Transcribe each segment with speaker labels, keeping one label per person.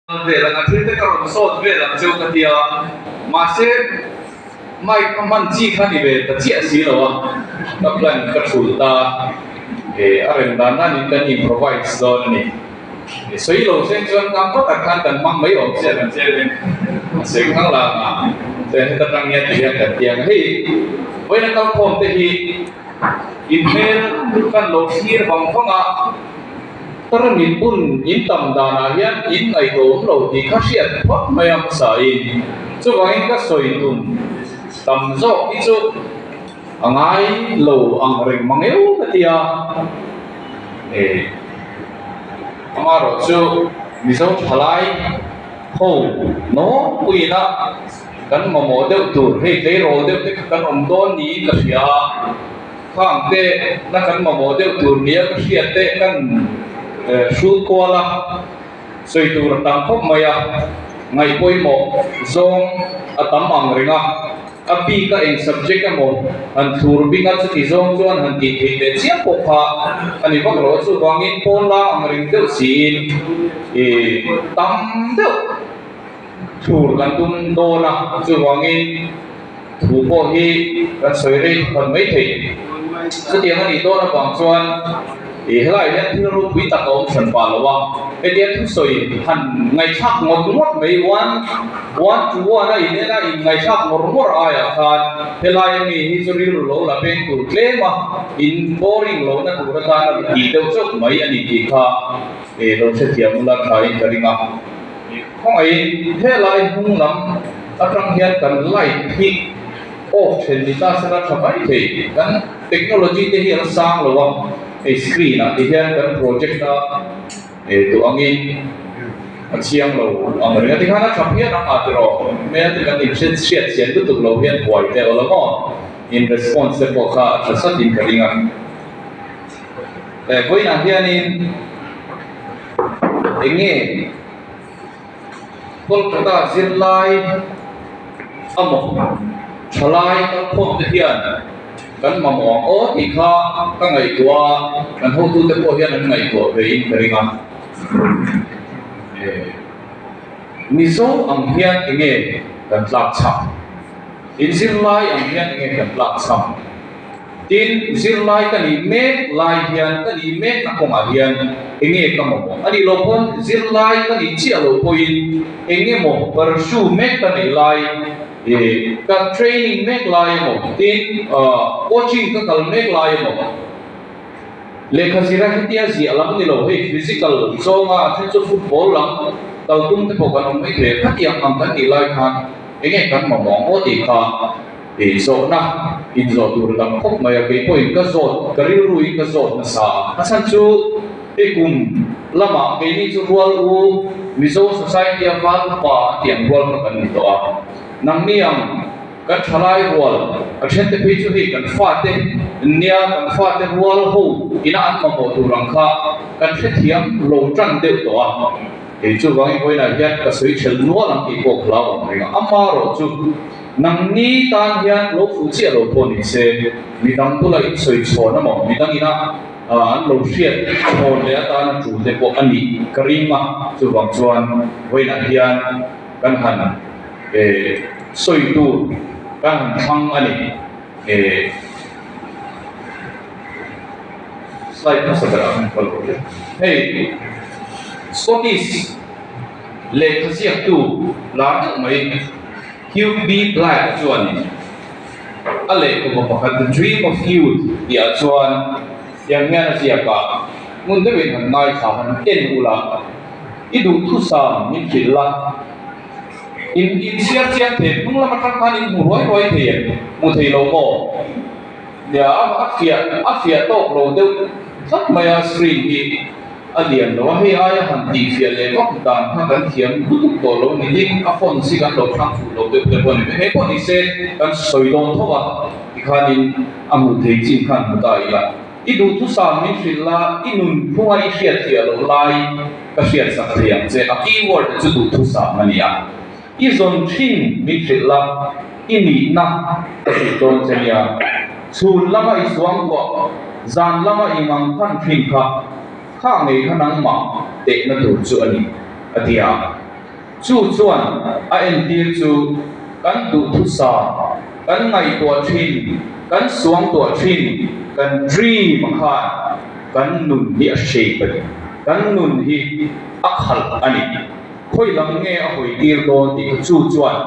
Speaker 1: Vel ang a thil te ka rawn sawt vel ang cheu ka tia, mahse mic ka hman chi kha ni ve ta chiah si lo a, ka plan ka thulh ta e a rem dan danin kan improvise dawn a ni. Sawi lo seng chuan kam pakhat khan kan hmang mai awm chiah kan chem in a sawi khang lang a, chuan heta tang hian ti hian kan ti ang hei vawiin a kalkhawm te hi inhmel kan lo thlir vang vang a. Tarmit bun in tam danah hian in ngaihtuahawm lo tih kha hriat phawt mai a hmasa in chuvangin ka sawi tum tam zawk hi chu a ngai lo ang reng mang eu ka ti a, eh amaherawh chu Mizo thalai ho nawlpuiin a kan mamawh deuh tur hei tleirawl deuh te kha kan awm dawn niin ka hria a. Khang te na kan mamawh deuh tur nia ka hriat te kan hrut kual a, sawi tur a tam khawp mai a, ngaih pawimawh zawng a tam ang reng a, a bik a eng subject emaw han thlur bing a chuti zawng chuan han tih theih leh chiang pawh kha a ni vak lo a, chuvangin pawn lang ang reng deuh siin ih tam deuh thlur kan tum dawn a, chuvangin. Thu pawh hi kan sawi rei thawkhat mai thei. Chutiang a nih dawn avang chuan ih helaiah hian thil ropui tak a awm hran pah lo a, hetia thusawi han ngaihthlak ngawt ngawt mai one one to one a in en a in ngaihthlak ngawr ngawr aiah khan helai ami hi chu rilru lo la peng tur tlem a, in boring lohna tur atana rawn tih deuh chauh mai a ni tih kha ih lo hrethiam ula thain ka ring a. Khawngaihin helai hnung lam atang hian kan light hi off then ni ta sela tha mai thei. Kan technology te hi a la sang lo a, hei screen ah ti hian kan project a duh angin a chiang lo ang reng a, tikhan a tha phian ang a tiraw hmel te kan inhriat hriat chian lutuk lo hian buai te aw la maw in response te pawh kha a tha satin ka ring a. Vawiinah hianin eng nge Kolkata zirlai amaw thalai kalkhawm te hian kan mamawh ang aw tih kha ka ngaihtuah a, kan hotute pawh hian an ngaihtuah ve in ka ring a. Mizo ang hian eng nge kan tlak chham? In zirlai ang hian eng nge kan tlak chham? Tin, zirlai ka nih mek lai hian, ka nih mekna kawngah hian eng nge ka mamawh? A nih loh pawn zirlai ka nih chiah loh pawhin eng emaw pursue mek ka neih lai, ih, ka training mek lai emaw, tin, coaching ka kal mek lai emaw, lehkha zira hetia ziah lam ni lo, hei physical zawnga a then chu football lam kal tum te pawh kan awm mai thei a, khatiang ang kan nih lai khan eng nge kan mamawh ang aw tih kha. Tih zawhna inzawh tur tam khawp mai a, kei pawhin ka zawt, ka rilruin ka zawt nasa a. A chhan chu hei kum lamah keini chu rual u Mizo Society a val upa a tih ang rual kha kan ni tawh a. Nangni ang kan thalai rual a thente phei chu hei kan fate nia kan fate rual ho ina an mamawh tur ang kha kan hrethiam lo tan deuh tawh a. Kei chuvangin vawiinah hian ka sawi chhel nual ang tih pawh ka hlau ang reng a, amaherawh chu Nangni tan hian lo fuh chiah lo pawh ni se, midang bula in sawi chhawn emaw, midang ina an lo hriat chhawn leh atana tul te pawh a nih ka ring a, chuvang chuan vawiinah hian kan han sawi tur kan han thlang a ni. Slide hmasa berah khan ka lo ri. Hei Scottish lehkha ziaktu lar deuh mai Hugh B. Black chuanin a lehkhabu pakhat The Dream of Youth tihah chuan tiang hian a ziak a, Hmun deuhin han ngaithla han en ula, i duhthusam min hrilh la, in inchhiar chiang thei hnung lam atang khan in hmu ruai ruai thei em? Hmu thei lo maw? Nia, a fiah a fiah tawk lo deuh tlat mai a screen hi. A lian lo a, hei aia han tihfiah leh vak dan kha kan thiam lutuk tawh lo ni tin a phone si kan lo thlang fuh lo deuh te pawh a ni mai. Hei pawh ni se kan sawi dawn tho a, tikhanin a hmuh thei chin khan hmu ta ila. I duhthusam min hrilh la, i nun phunga i hriatfiah loh lai ka hriatsak thei ang che. A keyword chu duhthusam a ni a. I zawn thin min hrilh la, i nihna ka hrilh dawn che nia. Chhun lama i suang kuah, zan lama i ngang phan thin kha, kha ngei kha nangmah tehna tur chu a ni, a ti a. Chu chuan a entir chu kan duhthusam, kan ngaihtuah thin, kan suangtuah thin, kan dream khan kan nun hi a shape a ni, kan nun hi a khalh a ni. Khawi lam nge a hawi tir dawn tih kha chu chuan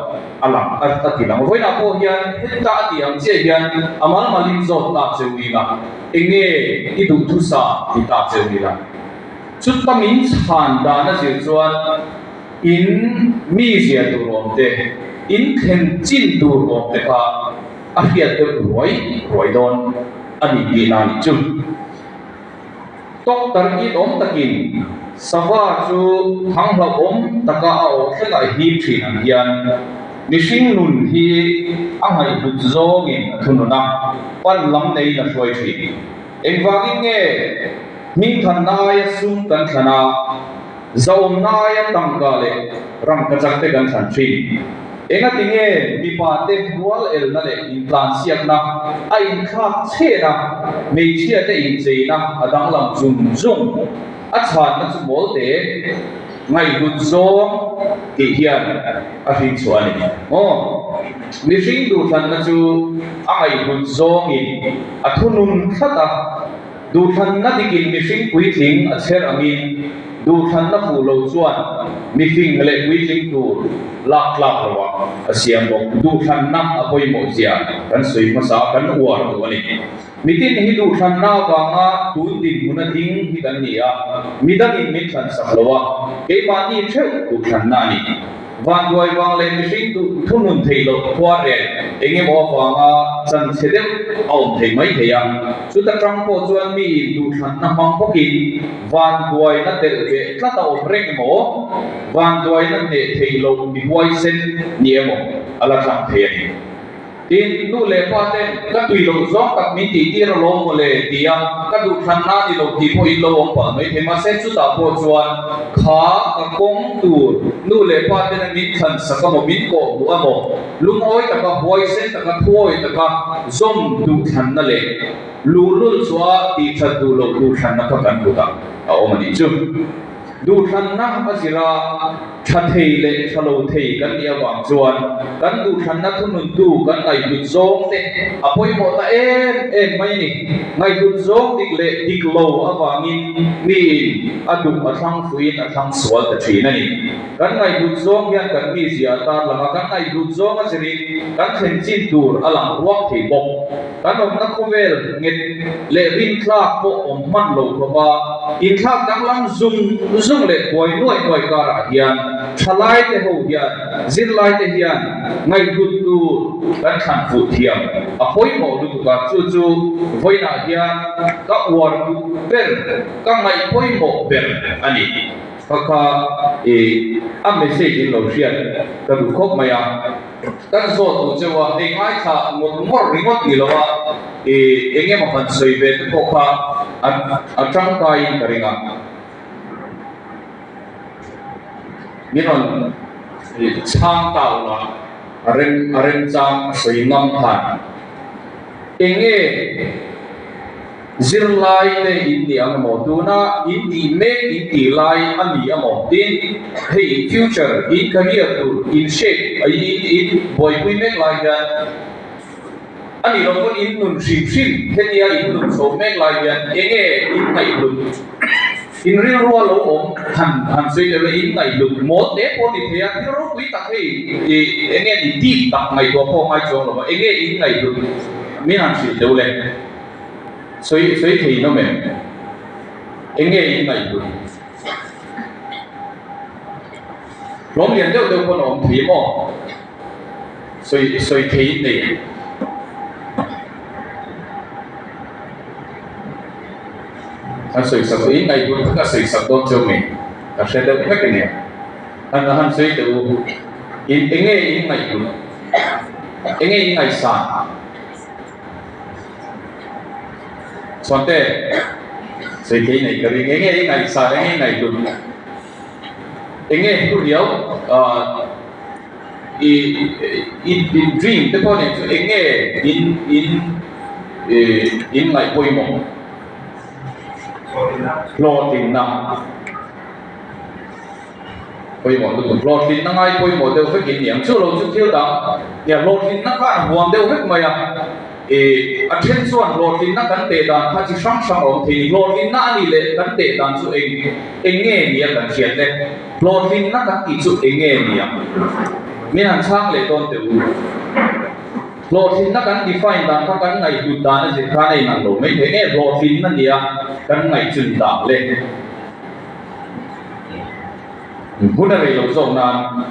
Speaker 1: a lang a ti lang. Vawiinah pawh hian heta a tih ang chiah hian a mal malin zawt ta cheu ila, eng nge i duhthusam ti ta cheu ila. Chuta min chhan dan a zir chuan in mizia tur awm te, in thlen chin tur awm te kha a hriat deuh ruai ruai dawn a ni tihna a nih chu. Doctor in awm takin sava chu thang hlauhawm taka a awh thlengah a him thin ang hian mihring nun hi a ngaihhlut zawngin a thunun a, pan lam neiin a hruai thin. Engvangin nge hmingthanna aia sum kan thlan a, zahawmna aia tangka leh rangkachak te kan thlan thin? Engati nge mipa te rual elna leh intlansiakna a inthlak chhen a, hmeichhia te incheina a danglam zung zung? A chhanna chu mawl te ngaihhlut zawng tih hian a hrinchhuah a ni. Aw, mihring duhthlanna chu a ngaihhlut zawngin a thunun tlat a, duhthlanna dikin mihring puitling a chher angin duhthlanna fuh lo chuan mifing leh puitling tur lak tlak loah a siam bawk. Duhthlanna a pawimawh zia kan sawi hmasa a, kan uar duh a ni. Mitin hi duhthlanna avanga tun dinhmun a ding hi kan ni a, midangin min thlansak lo a, keimahni theuh duhthlanna a ni. Vanduai vang leh mihring duh thunun theih loh khua rel eng emaw avanga chan chhe deuh a awm thei mai thei a, chuta tang pawh chuan miin duhthlanna hmang bawkin vanduaina telh ve tlat a awm reng emaw, vanduaina hneh theih loh mi huaisen ni emaw a la tlang thei a ni. Tin, nu leh pa ten ka tui loh zawng tak min tih tir alawm maw le tia ka duhthlanna ni lo tih pawh in lo awm palh mai thei. Mahse chutah pawh chuan kha ka kawng tur nu leh pa tena min thlan sak amaw, min kawh hmuh amaw, lungawi taka, huaisen taka, thuawi taka zawm duhthlanna leh luhlul chua tih that duh loh duhthlanna kha kan kutah a awm a nih chu. Duhthlanna a zir a, tha thei leh tha lo thei kan nih avang chuan kan duhthlanna thununtu kan ngaihhlut zawng te a pawimawh ta em em mai a ni. Ngaihhlut zawng dik leh dik lo avangin miin a duh a thlang fuiin a thlang sual ta thin a ni. Kan ngaihhlut zawng hian kan mizia a tarlang a, kan ngaihhlut zawng a zirin kan thlen chin tur a lang ruak thei bawk. Kan awmna khawvel nghet leh rinthlak pawh awm hman lo khawp a, inthlak danglam zung zung leh buai nuai nuai karah hian thalaite ho hian zirlaite hian ngaihhlut tur kan thlan fuh thiam a pawimawh lutuk a, chu chu vawiinah hian ka uar duh ber, ka ngaih pawimawh ber a ni. Kha kha i a message in lo hriat ka duh khawp mai a. Kan zawt duh cheu a, hei ngaithla ngawt ngawt ringawt ni lo a, i eng emaw han sawi ve te pawh kha a tangkaiin ka ring a. Min rawn chhang ta ula, a rem a remchang a sawi ngam khan eng nge Zirlai te in ti ang emaw, tuna in tih mek in tih lai a ni emaw tin hei in future, in career tur in shape a in in buaipui mek lai hian a nih loh pawn in nun hrim hrim hetia in nun chho mek lai hian enge in ngaihhlut, in rilrua lo awm han han sawi deuh la in ngaihhlut mawl te pawh a ni thei a, thil ropui tak hei ih enge ni deep tak ngaihtuah pawh a ngai chuang lo va, enge in ngaihhlut min han hrilh deuh le. Sawi sawi thei nawm em? Eng nge in ngaihhlut? Hlawm lian deuh deuh pawn a awm thei maw? Sawi sawi thei in nei em? An sawi sak in ngaihhlut kha ka sawi sak dawn cheu mai. Ka hre deuh vek ania. Han han sawi teh u. In eng nge in ngaihhlut? Eng nge in ngaihsan? Chhuante, sawi thei nei ka ring. Enge i ngaihsar, enge i ngaihhlut? Enge thu riau i i dream te pawh nen chu enge in in in ngaih pawimawh? Hlawhtlinna. Pawimawh lutuk. Hlawhtlinna ngai pawimawh deuh vek in ni ang. Chu lo chu thil dang nia hlawhtlinna kha an huam deuh vek mai a. Ih, a then chuan hlawhtlinna kan teh dan kha chi hrang hrang a awm thei ni. Hlawhtlinna a nih leh kan teh dan chu eng eng nge nia kan hriat le? Hlawhtlinna kan tih chu eng nge nia? Min han chhang leh dawn teh u. Hlawhtlinna kan define dan kha kan ngaihhlut dan a zir khan a inang lo mai thei. Nge hlawhtlinna nia kan ngaih chu ni tak le? Hun a rei lo zawk nan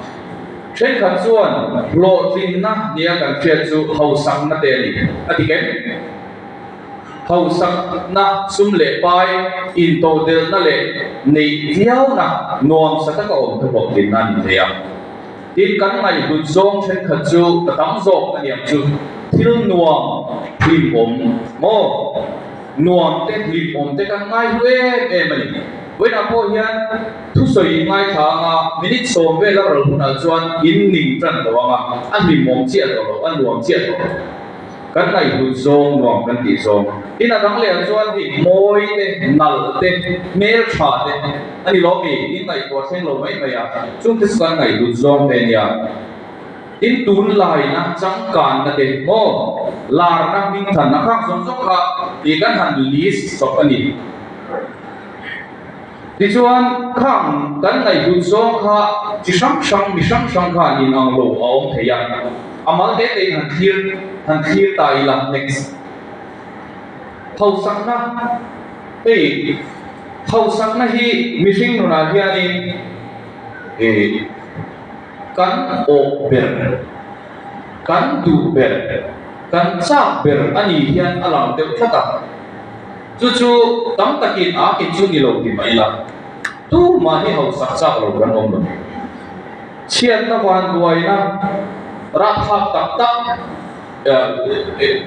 Speaker 1: thenkhat chuan hlawhtlinna nia kan hriat chu hausakna te a ni a ti kem. Hausakna sum leh pai intodelhna leh neih viauna nuamsa taka awm kha hlawhtlinna a ni thei a. Tin, kan ngaihhlut zawng thenkhat chu ka tam zawk a niang chu thil nuam hlimawm maw? Nuam te hlimawm te kan ngaihlu em em a ni. Vawiinah pawh hian thusawi in ngaithla ang a, minute sawm vel a ral hunah chuan in ning tan lo ang a, a hlimawm chiah tawh lo, a nuam chiah tawh lo. Kan ngaihhlut zawng nuam kan tih zawng. Tin a dang lehah chuan hei mawi te, nalh te, hmeltha te a ni lawm mi? In ngaihtuah thleng lo mai mai a, chungte chu kan ngaihhlut zawng te a nia. Tin tunlaina changkanna te maw larna hmingthanna khang zawng zawng kha tih kan han list chawp a ni. Tichuan khang kan ngaihhlut zawng kha chi hrang hrang mi hrang hrang khan inang lo a awm thei a, a mal te te in han thlir han thlir ta ila next. Hausakna hei hausakna hi mihring nunah hianin ih. Kan awh ber, kan duh ber, kan chak ber a nih hian a lang deuh tlat a. Chu chu tam takin a ke chu ni lo ti mah ila, tumah hi hausak chak lo kan awm lo. Chhiatna vanduaina rapthlak tak tak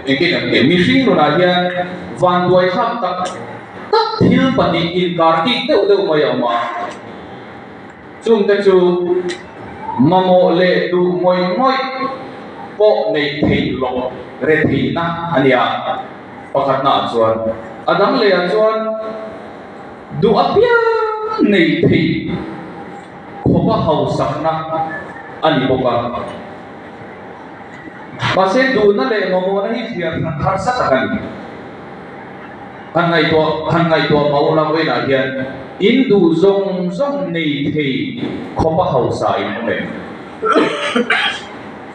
Speaker 1: engtin an ti, mihring nunah hian vanduaithlak tak tak thil pahnih inkar tik deuh deuh mai a awm a. Chungte chu mamawh leh duh ngawih ngawih pawh neih theih loh retheihna a ni a, pakhatnaah chuan. A dang lehah chuan duh apiang neih theih khawpa hausakna a ni bawk a. Mahse duhna leh mamawhna hi thliar hran harsa tak a ni. Han ngaihtuah han ngaihtuah mau la vawiinah hian in duh zawng zawng nei thei khawpa hausa in awm em?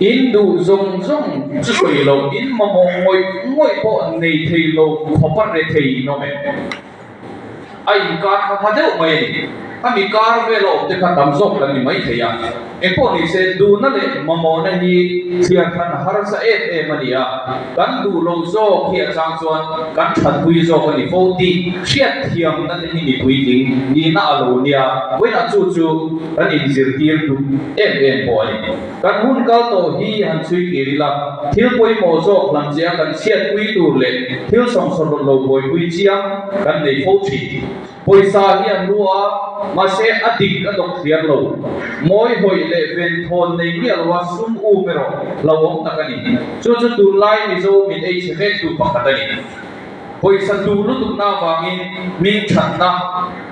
Speaker 1: In duh zawng zawng chu sawi loh in mamawh ngawih ngawih pawh nei thei lo khawpa re thei in awm em? A inkar kha hma deuh mai a ni. Khami kar vel a awm te kha tam zawk kan ni mai thei a. Engpawh ni se, duhna leh mamawhna hi thliar hran harsa em em a ni a. Kan duh lo zawk hi a chang chuan kan thatpui zawk a ni fo tih hriatthiamna te hi mipui tling nihna a lo nia. Vawiinah chu chu kan inzirtir duh em em pawh a ni. Kan hun kal tawh hi han chhui kir ila, thil pawimawh zawk hlam che a kan chhiatpui tur leh thil sawmsawrh lo buaipui chiang kan nei fo thin. Pawisa hi an lu a, mahse a dik a dawk thliar lo. Mawi hawih leh venthawn nei miah loa sum um erawh hlauhawm tak a ni. Chu chu tunlai Mizo min ei chhe vektu pakhat a ni. Pawisa duh lutukna avangin hming thatna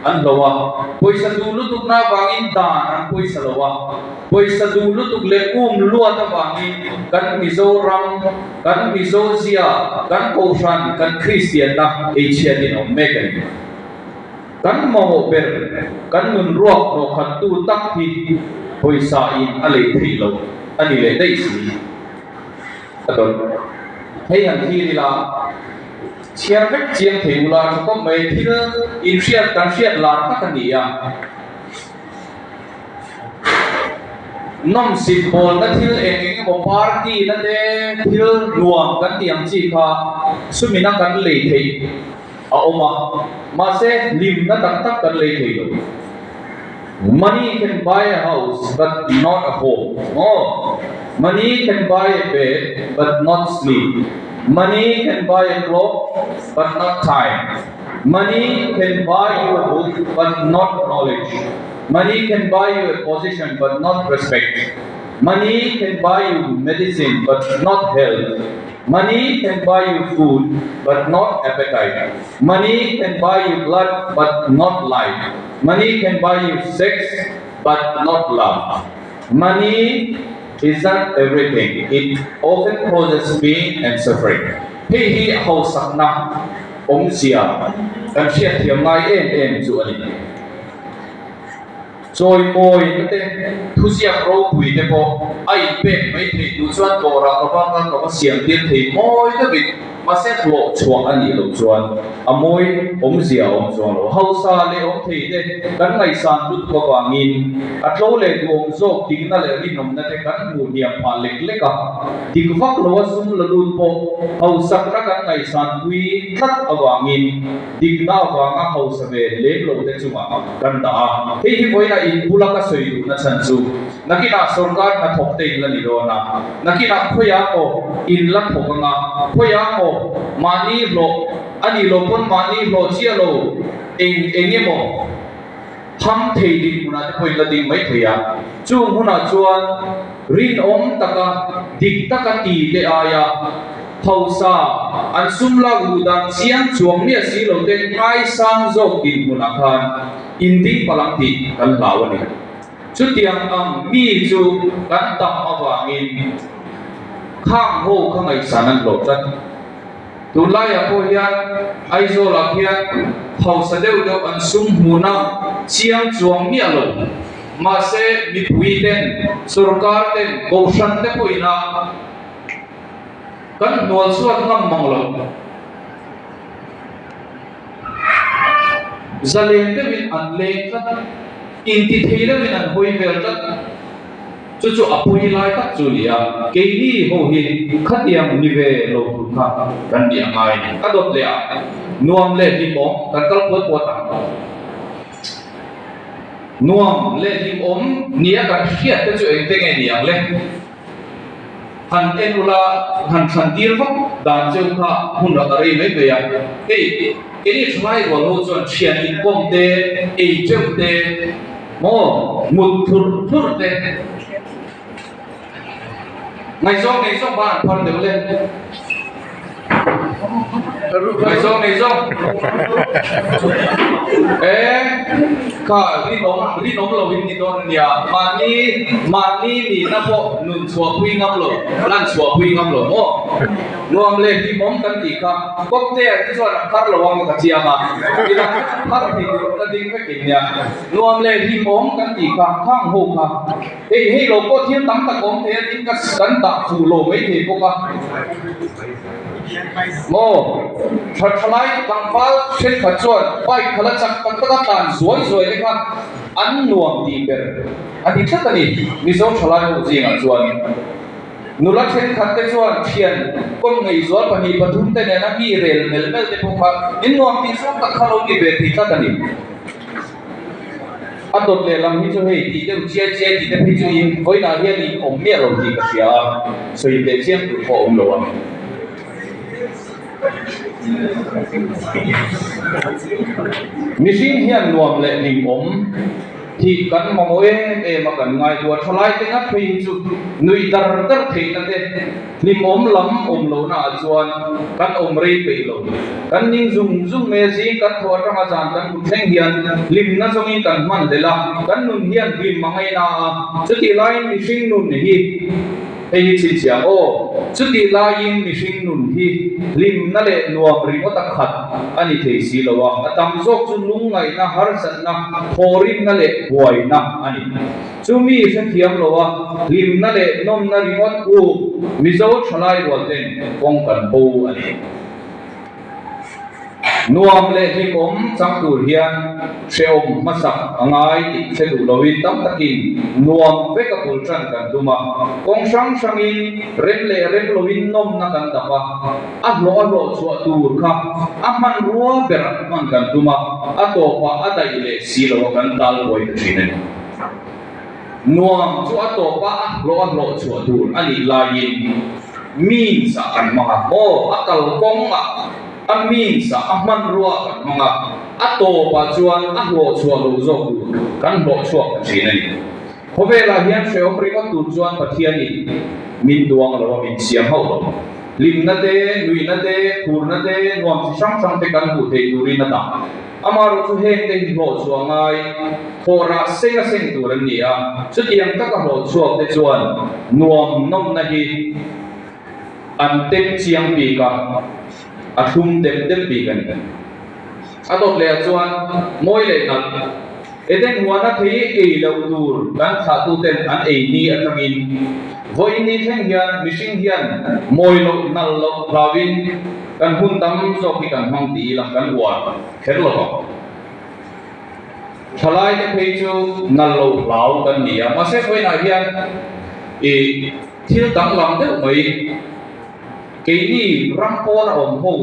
Speaker 1: an hlo a, pawisa duh lutukna avangin dan an pawisa lo a, pawisa duh lutuk leh um luat avangin kan Mizoram, kan Mizo zia, kan Kohhran, kan Kristianna eichhiatin a awm mek a ni. Kan mamawh ber, kan nun ruak hnawhkhattu tak hi pawisa in a lei theih loh a ni leh daih si. A dawt. Hei han thlir ila, chhiar vek chiang thei ula tha khawp mai, thil inhriat kan hriat lar tak a ni a. Nawmsip bawlna thil eng eng emaw party na te thil nuam kan tih ang chi kha sumina kan lei theih a awm a, mahse hlimna tak tak kan lei thei lo. Money can buy a house but not a home maw? Money can buy a bed but not sleep. Money can buy a clock but not time. Money can buy you a book but not knowledge. Money can buy you a position but not respect. Money can buy you medicine but not health. Money can buy you food but not appetite. Money can buy you blood but not life. Money can buy you sex. but not love. Money is not everything, it often causes pain and suffering. Hei hi hausakna awmzia kan hriatthiam ngai em em chu a ni. Chawimawi na te, thuziak ropui te pawh a inpek mai theih duh chuan dawrah ka va kal ka va siam tir thei mawi deuhin mahse hlawh chhuah a nih loh chuan a mawi awmzia a awm chuang lo. Hausa leh awm thei te kan ngaihsan lutuk avangin a tlo leh duhawm zawk dikna leh rinawmna te kan hmuh hniam phah lek lek a, dik vak loa sum la lut pawh hausakna kan ngaihsan pui tlat avangin Dikna avanga hausa ve lem lo te chungah kan dah a, hei hi vawiinah in bula ka sawi duhna chhan chu nakinah sorkar hnathawk te in la ni dawn a, nakinah khawiah maw in la thawk anga, khawiah maw mahni hlawh a nih loh pawn mahni hlawh chiah lo eng eng emaw tham thei dinhmunah te pawh in la ding mai thei a, chung hunah chuan rinawm taka dik taka ti te aia hausa an sum lak luh dan chiang chuang miah si lo te ngaisang zawk dinhmunah khan in ding palh ang tih kan hlau a ni. Chutiang ang mi chu kan tam avangin khang ho kha ngaihsan an hlawh tlat. Tunlaiah pawh hian Aizawlah khian hausa deuh deuh an sum hmuhna chiang chuang miah lo. Mahse mipui ten, sorkar ten, kohhran te pawhin a kan hnual chhuat ngam mang lo. Zalen deuhin an leng tlat, intithei deuhin an hawi vel tlat. Chu chu a pawi lai tak chu ni a, keini ho hi khatiang ni ve lo tur kha kan ni a ngai a ni. A dawt leh a, nuam leh hlimawm kan kal puat puat ang. Nuam leh hlimawm nia kan hriat te chu engte nge ni ang le? Han en ula, han thlan tir vak dan cheu kha hmun a rei mai mai a. Hei, keini thalai rual ho chuan thian inkawm te, ei teuh te, maw mut thur thur te, ngaihzawng nei zawng ban an phar deuh le. Ngaihzawng nei zawng. E kha rinawm rinawm lo in ni dawn a nia. Mahni mahni nihna pawh nun chhuahpui ngam lo, lan chhuahpui ngam lo maw? Nuam leh hlimawm kan tih kha kawpte ah te chuan a phar lo ang ka chiang a, midang kha chu phar thei tur ka ding vek in nia. Nuam leh hlimawm kan tih kha khang ho kha hei hei lo pawh thil tam tak awm thei a tin ka kan dah fuh lo mai thei bawk a. Maw tha thalai tlangval thenkhat chuan bike khala chak tak tak a tlan zuai zuai te kha an nuam tih ber a ni tlat a ni Mizo thalai ho zingah chuan. Nula thenkhat te chuan thian kawm ngeizual pahnih pathum te nena mi rel melh melh te pawh kha in nuam tih zawng tak kha lo ni ve thei tlat a ni. A dawt lehlam hi chu hei tih deuh chiai chiai tih te phei chu in vawiinah hian in awm miah lo tih ka hria a, sawi teh chiang tur pawh a awm lo a. Mihring hian nuam leh hlimawm. Thih kan mamawh em em a kan ngaihtuah thalai te ngat phei hi chu nuih dar dar theihna te hlimawm lam awm lohna ah chuan kan awm rei peih lo. Kan ning zung zung mai a zing kan thawh atanga zan kan hmu thleng hian hlimna zawngin kan hman hlel a, kan nun hian hlim a ngaina a, chutih laiin mihring nun hi Hei hi chhinchhiah aw. Chutih laiin mihring nun hi hlimna leh nuam ringawt a khat a ni thei si lo a, a tam zawk chu lungngaihna, harsatna, thawhrimna leh buaina a ni. Chumi hrethiam lo a, hlimna leh nawmna ringawt u Mizo thalai rual ten kawng kan bo a ni. Nuam leh hlimawm chang tur hian hrehawm hmasak a ngai tih hre duh loin tam takin nuam vek a bul tan kan tum a, kawng hrang hrangin rem leh rem loin nawmna kan dap a, a hlawh a hlawh chhuah tur kha a hmanrua berah hman kan tum a, a tawpah a daih leh si lo a kan tal buai ta thin a ni. Nuam chu a tawpa a hlawh a hlawh chhuah tur a nih laiin means ah kan hmang a, aw a kalkawng ah a means ah a hmanrua ah kan hmang a, a tawpah chuan a hlawh chhuah loh zawk tur kan hlawh chhuak ta thin a ni. Khawvelah hian hrehawm ringawt tur chuan Pathianin min duang lo a, min siam hauh lo. Hlimna te, nuihna te, phurna te, nuam chi hrang hrang te kan hmuh theih turin a dah. Amaherawhchu hengte hi hlawhchhuah ngai thawh rah seng a seng tur an ni a, chutiang taka hlawhchhuak te chuan nuam nawmna hi an tem chiang bik a, a thlum dep dep bik a ni. A dawt leh ah chuan mawi leh nalh Eden huana thei ei loh tur kan thlahtuten an ei ni atangin vawiin ni thleng hian mihring hian mawi loh nalh loh hlauin kan hun tam zawk hi kan hmang ti ila kan uar kher lo vang. Thalaite phei chu nalh loh hlau kan ni a, mahse vawiinah hian ih thil danglam deuh mai. Keini ram pawn a awm ho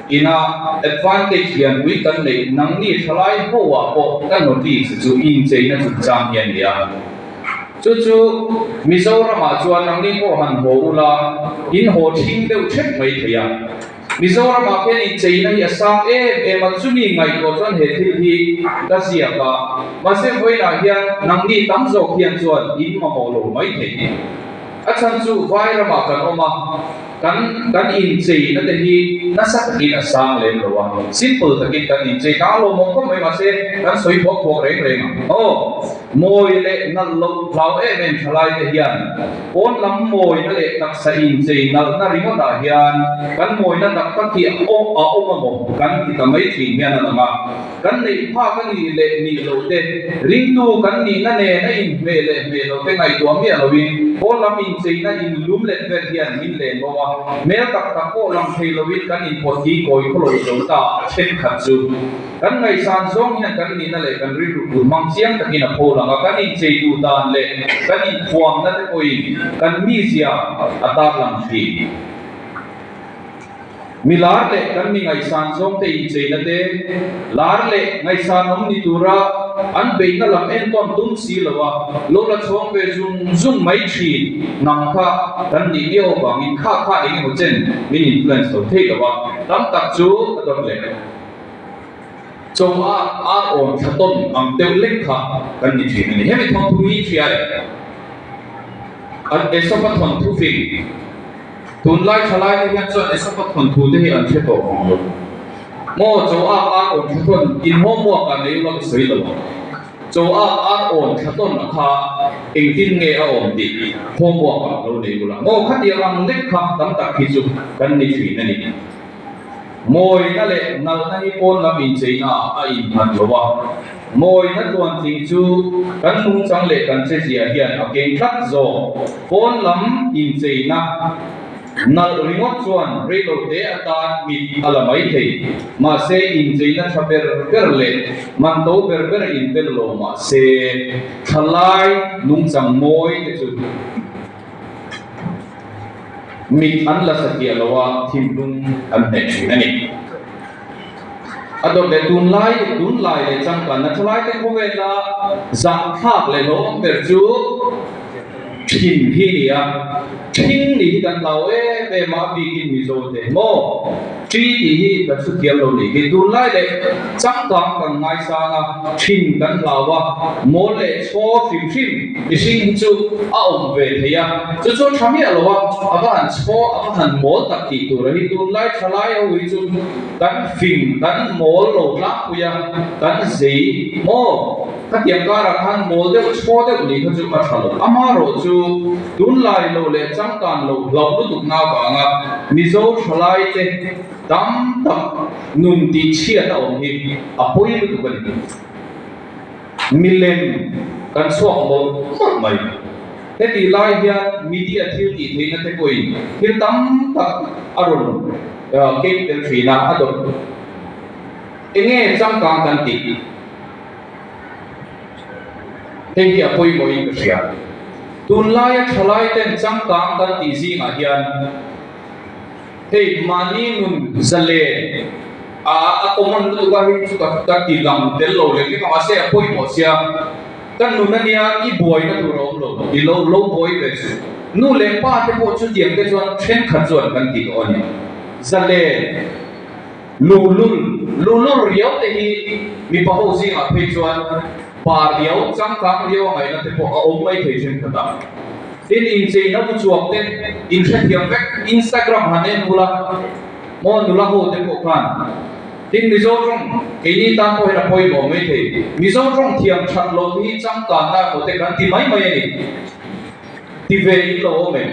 Speaker 1: ina advantage lianpui kan neih nangni thalai ho ah pawh ka notice chu incheina chungchang hi a ni a. Chu chu Mizoram ah chuan nangni pawh han haw ula in haw thing deuh thep mai thei a. Mizoram ah khian incheina hi a sang em em a, chumi ngaihtuah chuan he thil hi ka ziak a. Mahse vawiinah hian nangni tam zawk hian chuan in mamawh lo mai thei. A chhan chu vai ramah kan awm a, kan kan incheina te hi nasa takin a sang lem lo a, simple takin kan inchei ta a lawmawm khawp mai mahse kan sawi thuak thuak reng reng ang. Aw, mawi leh nalh loh hlau em em thalai te hian pawn lam mawina leh taksa inchei nalhna ringawtah hian kan mawina tak tak hi a awm a maw kan ti ta mai thin hian a lang a. Kan neih phak a nih leh nih loh te, ringtu kan nihna nen a inhmeh leh hmeh loh te ngaihtuah miah loin pawn lam incheina inlum let vel hian min len bo a, hmel tak tak pawh lang thei loin kan inpawt hi kawi khawlo zo ta a thenkhat chu. Kan ngaihsan zawng hian kan nihna leh kan rilru tur hmang chiang takin a pho lang a, kan inchei duh dan leh kan inthuamna te pawhin kan mizia a tarlang thin. Mi lar leh kan mi ngaihsan zawngte incheina te, lar leh ngaihsan awm ni tura an beihna lam entawn tum si lo a, lo la chhawng ve zung zung mai thin nang kha kan nih miau avangin kha kha eng emaw chen min influence lo thei lo a, tam tak chu a dawt leh. Chaw a ar awn thla tawn ang deuh lek kha kan ni thin a ni. Hemi thawnthu hi hria e. An Aesop-a thawnthu fing. Tunlai thalai te hian chuan Aesop-a thawnthu te hi an hre tawh vang lo. Maw chaw ak ar awn thla tawn in homework ah nei ula ka sawi lo ang. Chaw ak ar awn thla tawn a kha engtin nge a awm tih homework ah lo nei ula. Maw khatiang ang lek kha tam tak hi chu kan ni thin a ni. Mawina leh nalhna hi pawn lam incheina ah a innghat lo a, mawina tluantling chu kan nungchang leh kan chezia hian a keng tlat zawk. Pawn lam incheina nalh ringawt chuan reilote atan mit a la mai thei. Mahse, incheina tha ber ber leh man to ber ber inbel lo mahse, thlalai nungchang mawi te chu. Mit an la satliah lo a, thinlung an hneh thin a ni. A dawt leh tunlai, tunlai leh changkanna thalaite khawvela zahthlak leh hlauhawm ber chu thin hi a ni a. Thin nih hi kan hlau em em a, a bikin Mizo te maw? Ṭi tih hi kan hre thiam lo nih hi. Tunlai leh changkang kan ngaisang a, thin kan hlau a, mawl leh chhaw hrim hrim mihring hi chu a awm ve thei a, chu chu a tha miah lo a, a va han chhaw, a va han mawl tak tih tur a hi. Tunlai thalai ho hi chu kan fing, kan mawl lo tlangpui a, kan zei maw? Khatiang karah khan mawl deuh, chhaw deuh nih kha chu a tha lo. Amaherawh chu tunlai lo leh changkan lo hlauh lutukna avanga Mizo thalaite tam tak nun tihchhiat a awm hi a pawi lutuk a ni. Milem kan chhuak mawlh mawlh mai. Hetih lai hian media thil tih theihna te pawhin thil tam tak a rawn keng tel thin a, a dawt. Enge changkang kan tih? Hei hi a pawimawhin ka hria. Tunlaia thalaiten changkang kan tih zingah hian hei mahni nun zalen a a common lutuk a, hei chu ka ti lang tel lo lek lek a, mahse a pawimawh sia ka nun ania i buaina tur a awm lo, i lo lo buai ve chu. Nu leh pa te pawh chutiang te chuan thenkhat chuan kan ti tawh a ni. Zalen. Luhlul, luhlul riau te hi mipa ho zingah phei chuan pa riau, changkang riau a ngaihna te pawh a awm mai thei thenkhat a. Tin, incheina u chuak te inhrethiam vek, Instagram han en ula maw nula ho te pawh khan. Tin, Mizo tawng keini tan pawh hian a pawimawh mai thei. Mizo tawng thiam that loh hi changkanna emaw te kan ti mai mai a ni. Ti ve in lo awm em?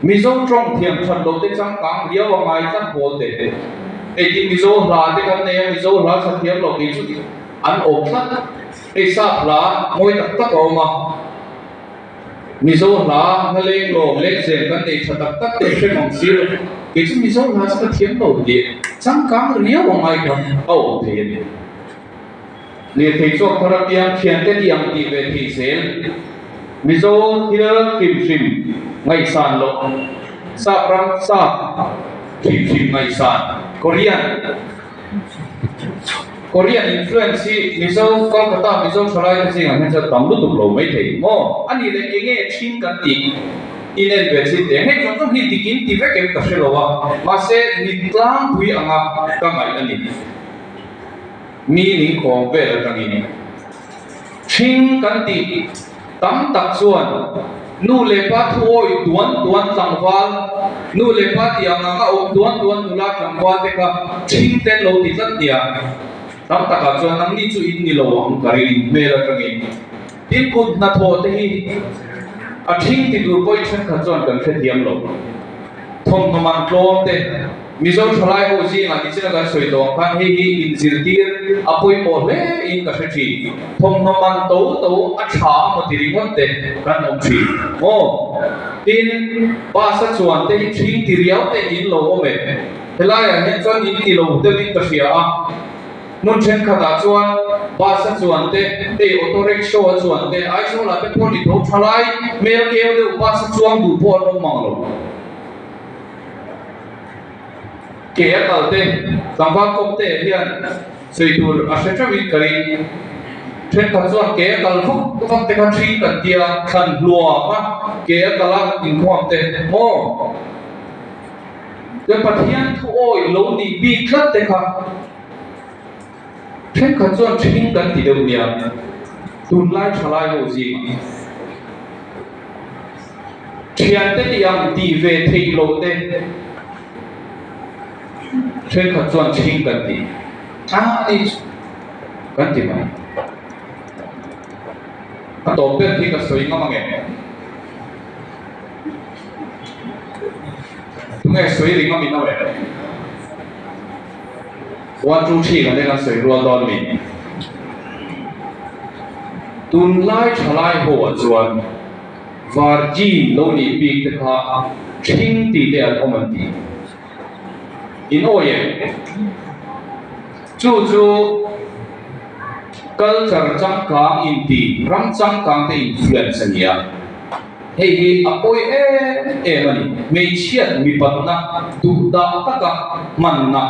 Speaker 1: Mizo tawng thiam that loh te changkang riau a ngai tlat pawl te. Hei tin Mizo hla te kan nei a, Mizo hla tha thiam loh kei chu an awm tlat. Hei sap hla mawi tak tak a awm a. Mizo hla hla leng lawm leng zen kan nei tha tak tak te hre mang si lo. Kei chu Mizo hla chu ka thiam lo tih changkang riau a ngai kha a awm thei a ni. Lirthei chhuak thar apiang thiante tih ang tih ve thei zel. Mizo thil hrim hrim ngaihsan loh, sap ram sap hrim hrim ngaihsan, Korean Korean influence hi Mizo Kolkata Mizo thalai te zingah hian chuan tam lutuk lo mai thei maw? A nih leh enge ṭhing kan tih in en ve chin teh ang. Hei zawng zawng hi dik in ti vek em ka hre lo a, mahse mit tlangpui anga ka ngaih a ni. Mi ning khawm vel atangin ṭhing kan tih tam tak chuan nu leh pa thu awih tuan tuan tlangval, nu leh pa tih ang anga awm tuan tuan nula tlangval te kha ṭhing te an lo ti tlat nia. Tam takah chuan nangni chu in ni lo ang ka ring in hmel atangin. Tin kut hnathawh te hi a ṭhing ti tur pawhin ṭhenkhat chuan kan hrethiam lo. Thawmhnaw man tlawm te, Mizo thalai ho zingah nichina kan sawi tawh ang khan hei hi inzirtir a pawimawh hle in ka hre thin. Thawmhnaw man to to a tha emaw ti ringawt te kan awm thin maw? Tin, bus a chuan te hi thing ti riau te in lo awm e. Helaiah hian chuan in ti lo deuhin ka hria a. Hmun thenkhatah chuan bus a chuan te, hei auto rickshaw a chuan te, Aizawlah te pawh ni tho thalai hmel keu deuh bus a chuang duh pawh an awm mang lo. Ke a kal te, tlangval kawp te hian sawi tur a hre teuhin ka ring. Thenkhat chuan ke a kal vak vak te kha ṭhing kan tia, thlan hluam a ke a kal a inkhawm te maw? Te Pathian thu awih lo nih bik tlat te kha thenkhat chuan ṭhing kan ti deuh nia, tunlai thalai ho zingah thiante tih ang tih ve theih loh te thenkhat chuan ṭhing kan ti a ni chu kan ti mai. A tawp ber khi ka sawi ngam ang em? Tunge sawi ring a min awm em? One two three kan eng an sawi rual dawn mi? Tunlai thalai ho ah chuan virgin lo nih bik te kha ṭhing tih te an awm an ti. In awi em? Chu chu culture changkang inti ram changkang te influence a ni a. Hei hi a pawi em em a ni. Hmeichhiat mipatna duh dah taka hmanna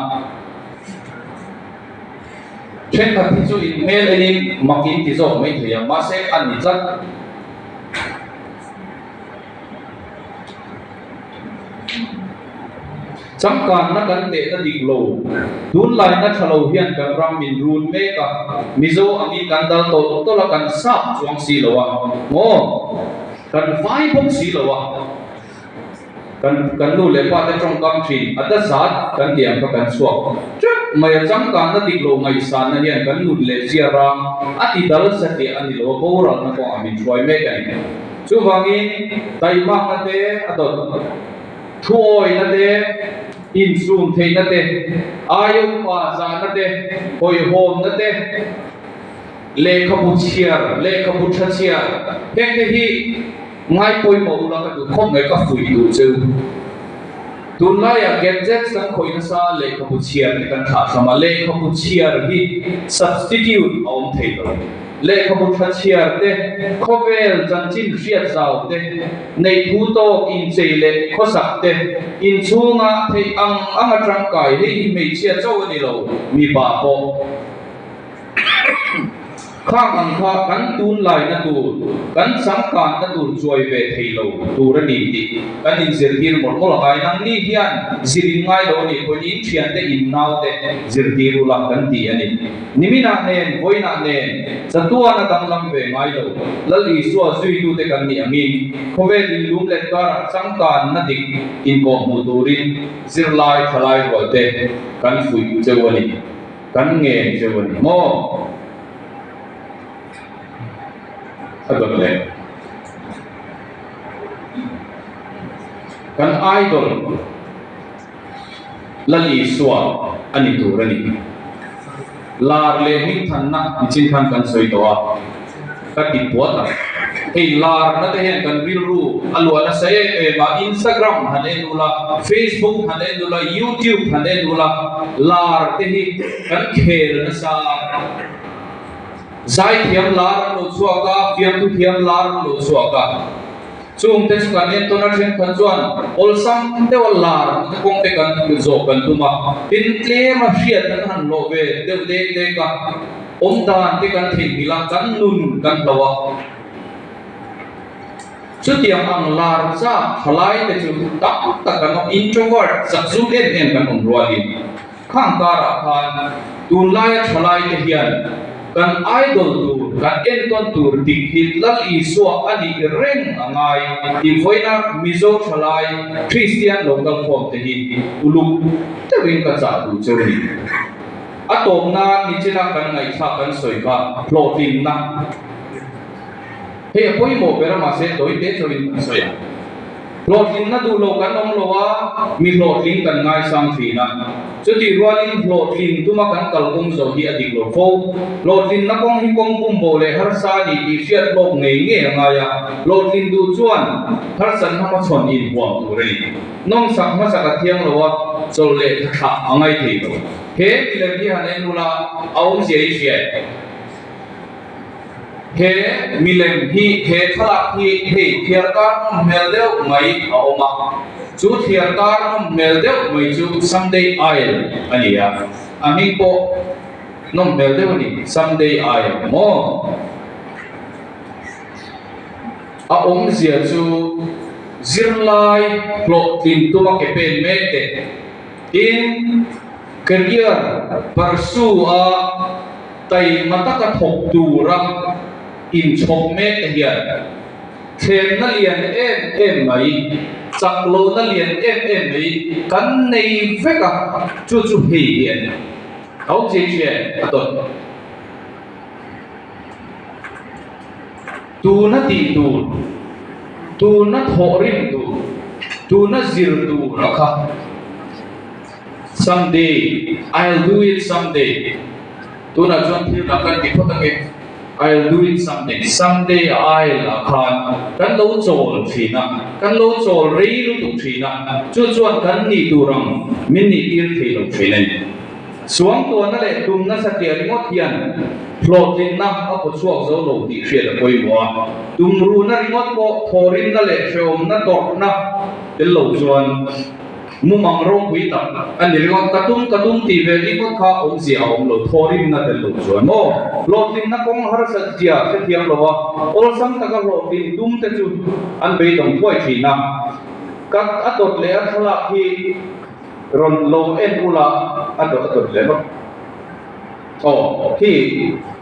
Speaker 1: thenkhat hi chu inhmel enin mak in ti zawk mai thei ang, mahse a ni tlat. Changkanna kan tehna dik lo, tunlaina tha lo hian kan ram min run mek a, Mizo angin kan dal tawlh tawlh a, kan sap chuang si lo a, maw? Kan vai bawk si lo a, kan kan nu leh pa te tawngkam thin a ta zat kan tih ang kha kan chhuak teuh mai a, changkanna dik lo ngaihsanna hian kan nun leh zia rang a ti dal satliah a ni lo a, boralna kawngah min hruai mek a ni. Chuvangin taihmakna te a dawt. Thuawihna te, insum theihna te, aia upa zahna te, hawihhawmna te, lehkhabu chhiar, lehkhabu tha chhiar, hengte hi ngai pawimawh ula ka duh khawp mai, ka fuih duh cheu. Tunlaiah gadgets kan khawih nasa lehkhabu chhiar te kan thlah hram a, lehkhabu chhiar hi substitute a awm thei lo. Lehkhabu tha chhiar te, khawvel chanchin hriat zau te, neih phu tawk inchei leh khawsak te, inchhunga theih ang anga tangkai hei hi hmeichhia chauh a ni lo, mipa pawh. Khang ang kha kan tunlaina tur, kan changkanna tur chuai ve thei lo tur a ni tih kan inzirtir mawlh mawlh a ngai. Nangni hian zir in ngai lo a nih pawhin in thiante in naute zirtir ula kan ti a ni. Niminah nen, vawiinah nen chatuan a danglam ve ngai lo. Lal Isua zuitute kan nih angin khawvel inlum let karah changkanna dik inkawhhmuh turin zirlai thalai rualte kan fuih cheu a ni. Kan ngen cheu a ni maw? A dawt leh. Kan idol Lal Isua a ni tur a ni. Lar leh hmingthanna nichin khan kan sawi tawh a, ka ti puat ang. Hei larna te hian kan rilru a luah nasa em em a, Instagram han en ula, Facebook han en ula, YouTube han en ula, lar te hi kan khel nasa a. Zaithiam lar an lo chhuak a, fiamthu thiam lar an lo chhuak a. Chungte chu kan entawn a thenkhat chuan awlsam deuha lar te kawng te kan zawh kan tum a, tin tlema hriat kan han hlawh ve deuh dek dek a, awm dan te kan theihnghilh a, kan nun kan hloh a. Chutiang ang lar chak thalai te chu tam tak kan awm, introvert zakzum em em kan awm rualin. Khang karah khan tunlaia thalaite hian kan idol tur, kan entawn tur dik hi Lal Isua a nih reng a ngai tih vawiina Mizo thalai Kristian lo kal khawm te hi uluk deuhin ka chah duh cheu a ni. A tawp nan nichina kan ngaihthlak kan sawi kha hlawhtlinna hei a pawimawh ber a mahse tawite chauhin kan sawi ang. Hlawhtlinna duh lo kan awm lo a, mi hlawhtling kan ngaisang thin a. Chutih rualin hlawhtlin tuma kan kalkawng zawh hi a dik lo fo. Hlawhtlinna kawng hi kawng bumbo leh harsa a ni tih hriat hlawk ngei ngei a ngai a, hlawhtlin duh chuan harsatna hmachhawn inhuam tur a ni. Nawmsak hmasak a thiang lo a, chawlh leh thla a ngai thei lo. He milem hi han en ula, a awmzia i hriat. He milem hi he thlalak hi hei thiar kar nawm hmel deuh mai a awm a, chu thiar kar nawm hmel deuh mai chu Sunday Isle a ni a, a hming pawh nawm hmel deuh a ni, Sunday Isle maw? A awmzia chu zirlai hlawhtlin tuma ke pen mek te tin career pursue a Taima taka thawk tura inchhawp mek te hian thlenna lian em em mai, chak lohna lian em em mai kan nei vek a, chu chu hei hi a ni. A awm zia thian a dawt. Tuna tih tur, tuna thawh rim tur, tuna zir tur a kha. Someday, I'll do it someday Tunah chuan thil dang kan ti phawt ange I'll do it someday Someday I'll ah khan kan lo chawl thin a, kan lo chawl rei lutuk thin a, chu chuan kan nih tur ang min nih tir thei lo thin a ni. Suangtuahna leh tum nasa tia ringawt hian hlawhtlinna a paw chhuak zo lo tih hriat a pawimawh a, tumruhna ringawt pawh thawhrimna leh hrehawmna tawrhna tel lo chuan Mumang ropui tak a ni ringawt, ka tum ka tum tih ve ringawt kha awmzia a awm lo, thawhrimna tel lo chuan maw? Hlawhtlinna kawng harsat zia hrethiam lo a, awlsam taka hlawhtlin tum te chu an beidawng thuai thin a. Ka a dawt leh a thlalak hi rawn lo en ula a dawt a dawt leh vak. Aw khi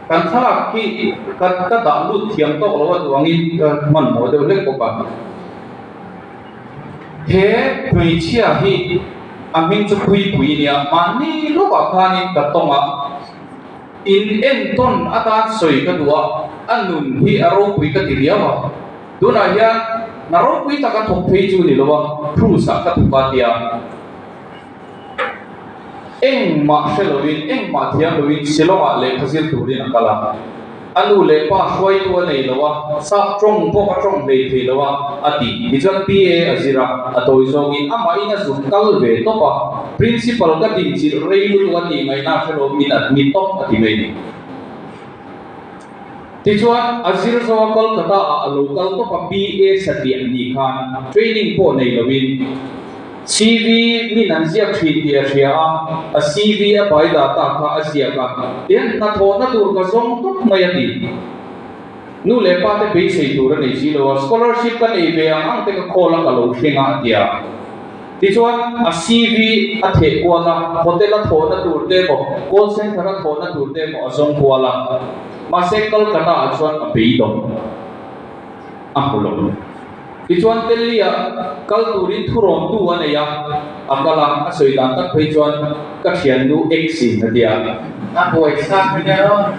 Speaker 1: kan thlalak khi ka ka dah lut thiam tawk lo a duh angin ka hmanhmawh deuh hlek bawk a. He hmeichhia hi a hming chu Puipui nia, mahni lawkah khanin ka tawng a, in entawn atan sawi ka duh a, a nun hi a ropui ka ti riau a, tunah hian hna ropui taka thawk phei chu ni lo a, cruise ah ka thawk a tia, engmah hre lovin, engmah thiam lovin Shillong ah lehkha zir turin a kal a. A nu leh pa hruaitu a nei lo a, sap tawng pawh a tawng hlei thei lo a, a ti. Tichuan PA a zir a, a tawi zawngin amahin a zuk kal ve tawp a, Principal ka dinchilh rei lutuk a tih ngaihna a hre lo, min admit tawp a ti mai ni. Tichuan a zir zawng a Kolkata ah a lo kal tawp a, PA satliah ni khan training pawh nei loin, CV min an ziak thin tih a hria a, a CV a pai data kha a ziak a, tin hnathawhna tur ka zawng tawp. ngawt mai a ti. Nu leh pa te beisei tur a nei si lo a, scholarship ka nei ve ang ang te ka call a ka lo thleng a a ti a. Tichuan a CV a theh kual a, hotel a thawhna tur te emaw, call center a thawhna tur te emaw a zawng kual a. Mahse Kolkata ah chuan a beidawng a hmu lo. Tichuan Delhi-ah kal turin thurawntu a nei a, a kal a, a sawi dan tak phei chuan ka thiannu X in a ti a.
Speaker 2: A buaithlak nia aw.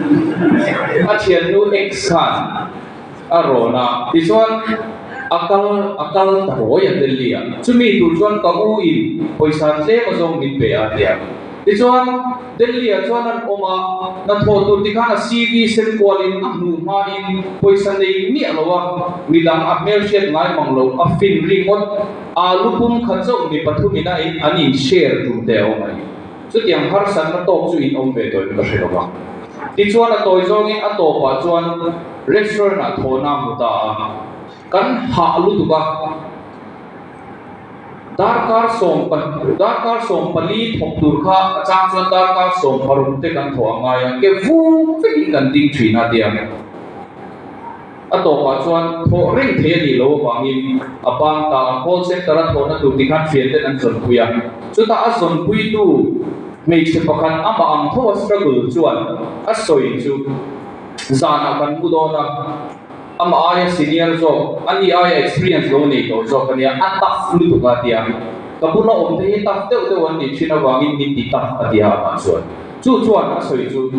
Speaker 1: A thiannu X khan a rawn a, tichuan a kal a kal ta rawi a Delhi-ah. Chumi tur chuan ka u in pawisa tlem azawng min pe a a ti a. Tichuan Delhi-ah chuan an awm a, hnathawh tur tikhan a CV sen kualin a hmuh hmain pawisa nei miah lo a, midang a hmelhriat ngai mang lo, a fin ringawt, alu pum khat chauh mi pathumin a an in share tum te a awm a ni. Chutiang harsatna tawk chu in awm ve tawhin ka hre lo va. Tichuan a tawi zawngin a tawpah chuan restaurant-ah thawhna a hmu ta a, kan hah lutuk a. Darkar sawm darkar 14 thawk tur kha a chang chuan darkar 16 te kan thawh a ngai a, ke vung vekin kan ding thin a tia. A tawpah chuan thawh reng thei a nih loh avangin a bang ta a, call center a thawhna tur tikhan thianten an zawnpui a. Chutah a zawnpuitu hmeichhe pakhat amah ang tho a struggle chuan a sawi chu zanah kan mu dawn a. Amah aia senior zawk, ani aia experience lo nei tawh zawk a nia, a tough lutuk a tia. Ka bula awm te hi tough deuh deuh an nih thin avangin min ti tough a tia amah chuan. Chu chuan a sawi chu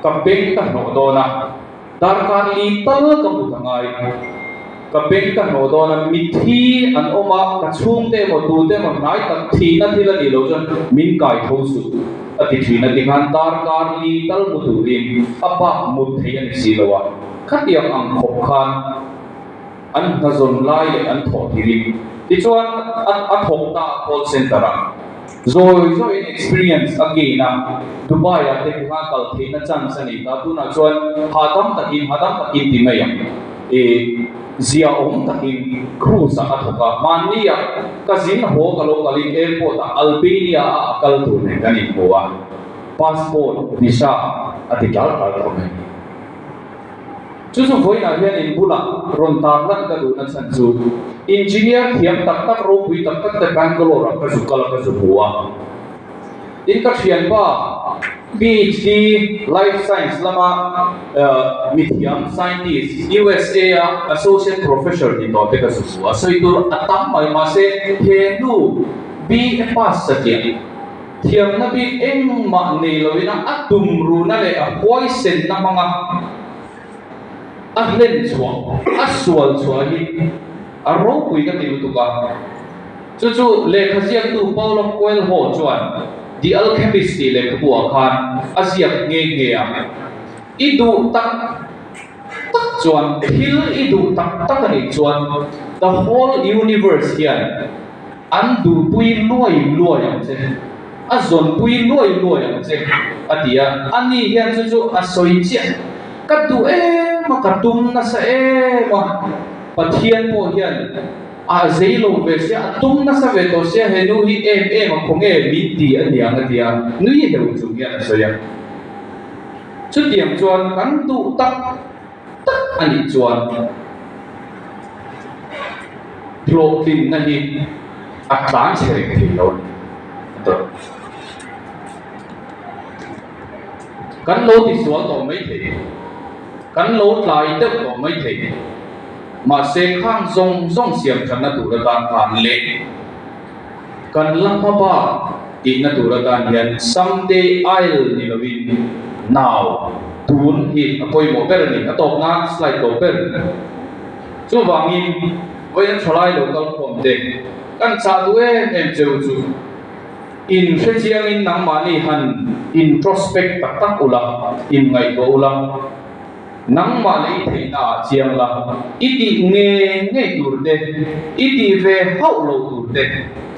Speaker 1: ka beng ka hnawh dawn a, darkar li tal ka hmu ta ngai. Ka beng ka hnawh dawn a, mitthi an awm a, ka chhungte emaw tute emaw hnai tak thihna thil a nih loh chuan min kai tho suh. A ti thin a ti khan darkar li tal mu turin a bak mut thei a ni si lo a, khatiang ang khawp khan an hnazawn lai leh an thawh thirin tichuan a thawk ta a call center ah zawi zawiin experience a gain a, Dubai ah te khan kal theihna chance a nei ta, tunah chuan hahdam takin hahdam takin ti mai ang. Ih, ziahawm takin cruise ah a thawk a, hmanni ah ka zin haw ka lo kalin airport ah Albania ah a kal tur nen kan inhmu a, passport, visa a ti tlar tlar tawh mai. Chu chu vawiinah hian in bulah rawn tar lan ka duhna chhan chu engineer thiam tak tak ropui tak tak te Bangalore ah ka zu kal a ka zu hmu a. Tin ka thianpa PhD Life Science lama mithiam scientist USA a Associate Professor ni tawh te ka zu hmu a, sawi tur a tam mai mahse he nu BA pass satliah thiamna bik engmah nei loin a tum ruhna leh a huaisenna hmanga a hlen chhuah a sual chhuah hi a ropui ka ti lutuk a. Chu chu lehkha ziaktu Paulo Coelho chuan The Alchemist tih lehkhabuah khan a ziak nghe nghe a. I duh tak tak chuan, thil i duh tak tak a nih chuan the whole universe hian an duhpui luai luai ang che, a zawnpui luai luai ang che a ti a. Ani hian chu chu a sawi chiah, Ka duh em a, ka tum nasa em a, Pathian pawh hian A zei lo ve sia, a tum nasa ve tawh sia, he nu hi em em a khaw nge min ti a niang a ti a, nui heuh chung hian a sawi a. Chutiang chuan kan duh tak tak a nih chuan hlawhtlinna hi a tlan chhe reng thei lo a ni a ti. Kan lo tisual tawh mai thei, kan lo tlai deuh tawh mai thei. Mahse khang zawng zawng siam thatna tur atan khan leh kan la hma bak tihna tur atan hian someday I'll ni lovin now tun hi a pawimawh ber a ni. A tawp nan slide tawp ber. Chuvangin vawiin thalai lo kal khawm te kan chah duh em em cheu chu in hrechiangin nangmahni han introspect tak tak ula, inngaihtuah ula. Nangmah leh i theihna ah chiang la, i tih nge ngei tur te, i tih ve hauh loh tur te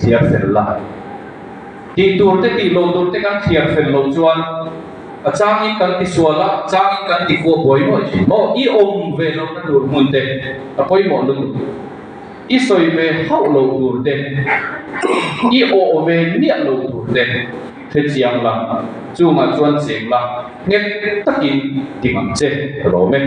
Speaker 1: thliar fel la. Tih tur te tih loh tur te kan thliar fel loh chuan a changin kan ti sual a, a changin kan ti kuah buai nuaih thin maw? I awm ve lohna tur hmun te a pawimawh lutuk. I sawi ve hauh loh tur te, i awh ve miah loh tur te. Hrechiang la, chungah chuan cheng la, nghet takin ding ang che, ka lawm e.